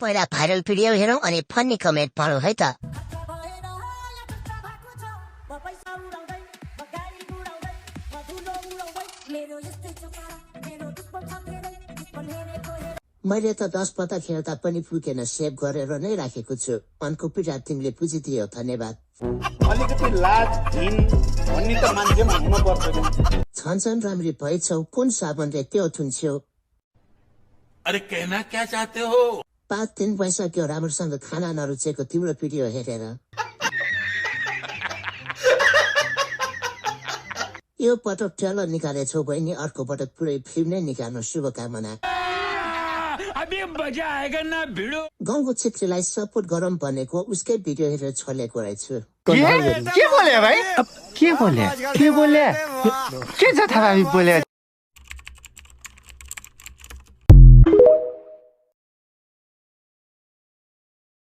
पहिला viral video हेरौँ अनि फन्नी कमेन्ट पढौँ है त। मैले त 10 पत्ता खेल्दा पनि पुगेन, सेभ गरेर नै राखेको छु। अनको पिटा तिमीले पुजिदियो, धन्यवाद। अलिकति लाज घिन भन्ने त मान्छेमा हुन पर्छ। छन् राम्री भएछौ, कुन साबुनले त्यो थुन्छौ? अरे कहना क्या चाहते हो? 5-3 भइसक्यो राम्रोसँग खाना नरुचेको तिम्रो भिडियो हेरेर। यो पटक ट्रेलर निकालेछौ बहिनी, अर्को पटक पुरै फिल्म नै निकाल्नु शुभकामना। अभी मजा आएगा ना भिडो। गाउँको क्षेत्रीलाई सपोर्ट गरौँ भनेको उसकै भिडियो हेरेर छोलेको रहेछु। के बोले भाइ? के बोले? के छ थाहा बोले?